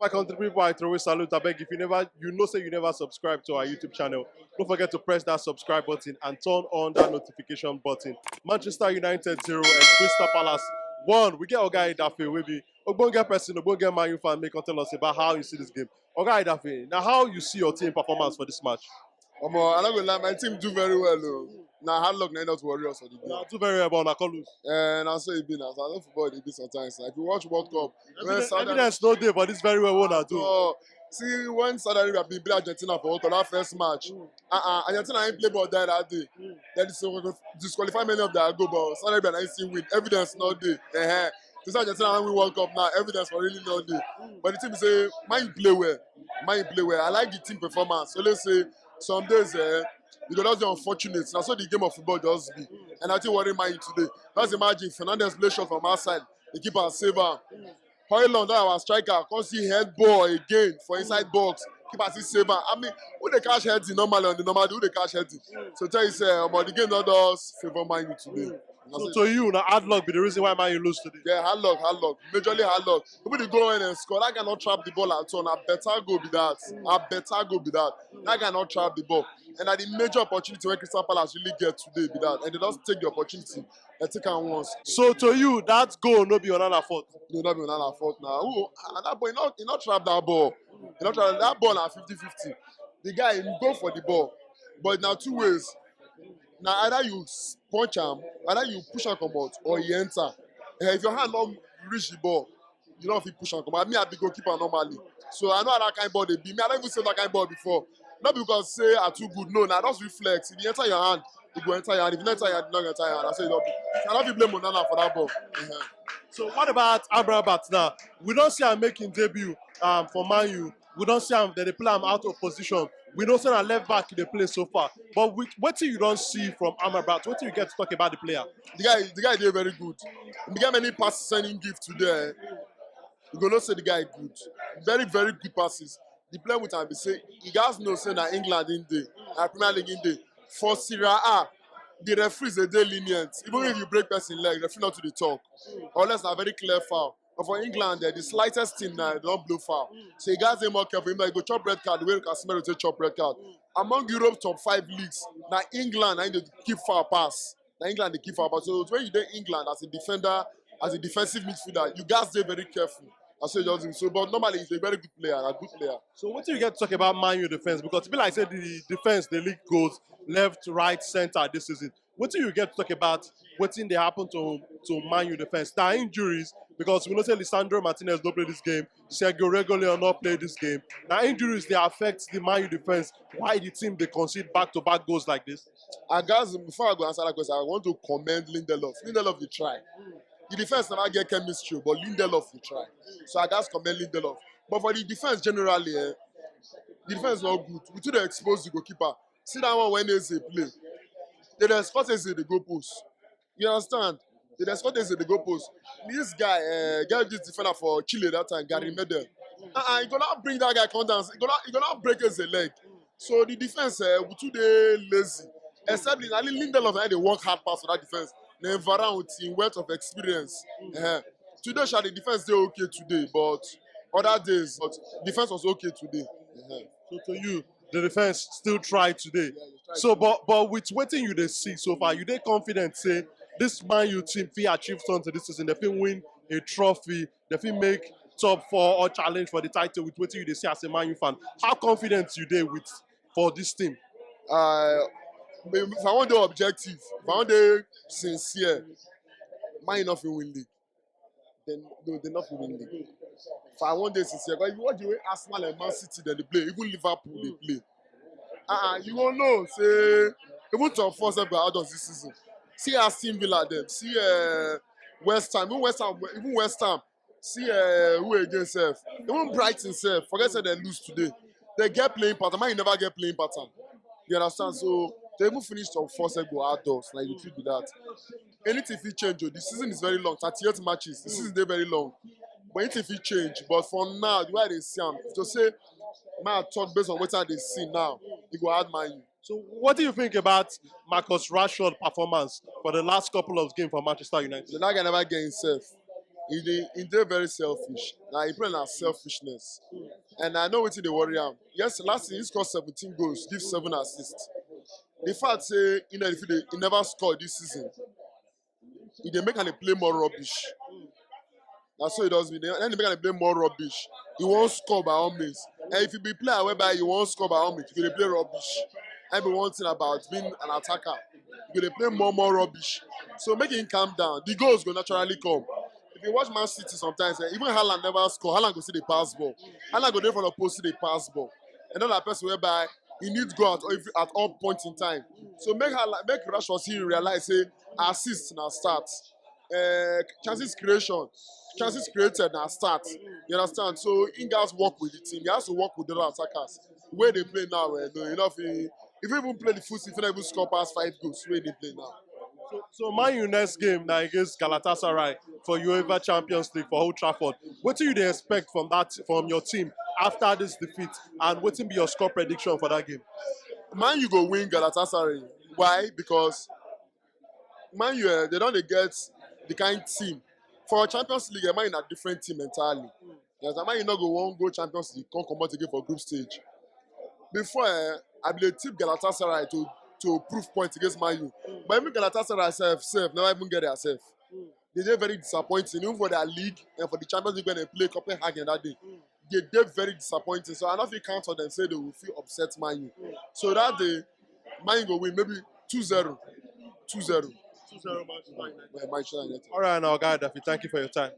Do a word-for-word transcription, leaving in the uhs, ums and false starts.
My country people, I throw a salute. I beg, if you never, you know, say you never subscribe to our YouTube channel, don't forget to press that subscribe button and turn on that notification button. Manchester United zero and Crystal Palace one. We get Oga Edafe, wey be ogbonge person, ogbonge Man U fan, make come tell us about how you see this game. Oga Edafe, now how you see your team performance for this match? Omo, I no go lie, my team do very well o. Na hard luck na not worry us for the game. Now do very well, but una come lose. Eh, na so e be na. So I know football dey be sometimes. Like, if you watch World Cup, when Evidence, South evidence no dey, but this very well wey una do. So, see, when Saudi Arabia bin beat Argentina for World Cup that first match, uh-uh, Argentina ain't play ball there that day. They dis- disqualify many of their goal, but Saudi Arabia na still win. Evidence no dey. Uh-huh. This Argentina na win World Cup now. Evidence for really no dey. But the team say, Man U play well. Man U play well. I like the team performance. So let's say some days, eh, you go just dey unfortunate. Na so the game of football just be. And I think worry Man U today. Just imagine Fernandes play shot from outside. The keeper save am. Højlund, that our striker, come see head ball again for inside box. Keeper still save am. I mean, who dey catch heading normally on the normal day? Who dey catch heading? So tell you say, um, but the game not does favor Man U today. Na So so to you, now hard luck be the reason why Man U lose today. Yeah, hard luck, hard luck. Majorly hard luck. People dey go in and score. That guy not trap the ball at all. Na better goal be that. A better goal be that. That guy not trap the ball. And na the major opportunity wey Crystal Palace really get today be that. And they just take the opportunity and take am once. So to you, that goal no be Onana fault. No, not be Onana fault now. Who? And that boy, he not, he not trap that ball. He not trap that ball at fifty fifty. The guy, he go for the ball. But now two ways. Now either you s- punch him, either you push him comot, or he enter. Eh, if your hand not reach the ball, you don't fit push him comot. Me, I be goalkeeper normally. So I know how that kind of ball they be. Me, I don't even save that kind of ball before. Not because say I too good. No, now that's reflex. If you enter your hand, it go enter your hand. If you not enter your hand, it not enter your hand. I say it don't be. So I don't fit blame Onana for that ball. Uh-huh. So what about Amrabat now? We don't see him making debut um, for Man U. We don't see him. They dey play him out of position. We don't see a left back in the play so far. But with what you don't see from Amrabat, what you get to talk about the player? The guy, the guy dey very good. The guy many passes sending gift today. You go know say the guy good. Very, very good passes. The player with am be say he gats know say na England in dey, na Premier League in dey. For Serie A, the referees dey dey lenient. Even if you break person leg, referee not to dey talk. Unless na very clear foul. But for England, eh, the slightest thing na they don't blow foul. So he gats dey more careful. He go chop red card the way Casemiro take chop red card. Among Europe top five leagues, na England na dey keep foul pass. Na England dey keep foul pass. So when you dey England as a defender, as a defensive midfielder, you gats dey very careful. I say just so, but normally he's a very good player, a good player. So what do you get to talk about Man U defense? Because it be like say the defense they leak goals left, right, center this season. What do you get to talk about? What thing they happen to to Man U defense? There are injuries because we know say Lisandro Martinez no play this game. Sergio Reguilon not play this game. Now injuries they affect the Man U defense. Why the team they concede back to back goals like this? I guess before I go answer that question, I want to commend Lindelof. Lindelof dey try. The defense never get chemistry, but Lindelof dey try. So I guess commend Lindelof. But for the defense generally, eh, the defense not good. We too dey expose the goalkeeper. See that one when Eze play. They dey escort Eze the goal post. You understand? They dey escort Eze the goal post. This guy, uh, get this defender for Chile that time, Gary Medel. Uh-uh, you gonna bring that guy come down. You gonna, you gonna break Eze leg. So the defense, uh, we too dey lazy. Except Lin- Lindelof, eh, they work hard pass for that defense. Then Varane with him wealth of experience. Uh-huh. Today, sha, the defense dey okay today, but other days, but defense was okay today. Uh-huh. So to you, the defense still try today. So, but but with what you they see so far, you they confident say this Man U team fit achieve something this season. They fit win a trophy. They fit make top four or challenge for the title with what you they see as a Man U fan. How confident you dey with for this team? Uh, if I want to be objective, if I want to be sincere, Man U not fit win league. Then no, they not fit win league. If I want to be sincere, but if you watch the way Arsenal and Man City then they play, even Liverpool they play. Uh-uh, you won't know. Say even top four sef go out of this season. See Aston Villa then. See uh, West Ham. Even West Ham. Even West Ham. See uh, who again sef? Even Brighton sef. Forget say they lose today. They get playing pattern. Man U never get playing pattern. You understand? So they even finish top four sef go out us. Like the truth be that. Anything fit change. Oh. The season is very long. Thirty-eight matches. The season dey very long. But anything fit change. But for now, the way they see am, to say, man, I talk based on what they see now, it go hard Man U. So, what do you think about Marcus Rashford performance for the last couple of games for Manchester United? So that guy never get himself. He dey he dey very selfish. Na he play na selfishness. And I know wetin dey worry am. Yes, last season he score seventeen goals, give seven assists. The fact say you know if he dey he never score this season, he dey make am dey play more rubbish. Na so he does me. Then he make am dey play more rubbish. He wan score by all means. And if you be player whereby you wan score by all means, you go dey play rubbish. I be one thing about being an attacker. You go dey play more more rubbish. So make him calm down. The goals go naturally come. If you watch Man City sometimes, eh, even Haaland never score. Haaland go still dey pass ball. Haaland go dey for the post still dey pass ball. And not that person whereby he needs goal at, every- at all points in time. So make Haaland, make Rashford see realize say assist na start. Uh, chances creation, chances created na start. You understand? So he has work with the team. He has to work with the other attackers. Where they play now, eh, no, you know, if he, if he even play the full, if he never even score past five goals, where they play now. So, so Man U next game now against Galatasaray for UEFA Champions League for Old Trafford. What do you dey expect from that from your team after this defeat, and what will be your score prediction for that game? Man U go win Galatasaray. Why? Because Man U, eh, they don't get the kind team. For Champions League, eh, Man U na different team entirely. Yes, Man U no go wan go Champions League, come comot again for group stage. Before, eh, I be dey tip Galatasaray to to prove point against Man U. But even Galatasaray sef sef never even get their sef. They dey very disappointing even for their league and for the Champions League when they play Copenhagen that day. They dey very disappointing, so I no fit count on them say they will fit upset Man U. So that day, Man U go win maybe two zero. two zero. Two zero Manchester United. Yeah, Manchester United. All right, now, guy Daffy, thank you for your time.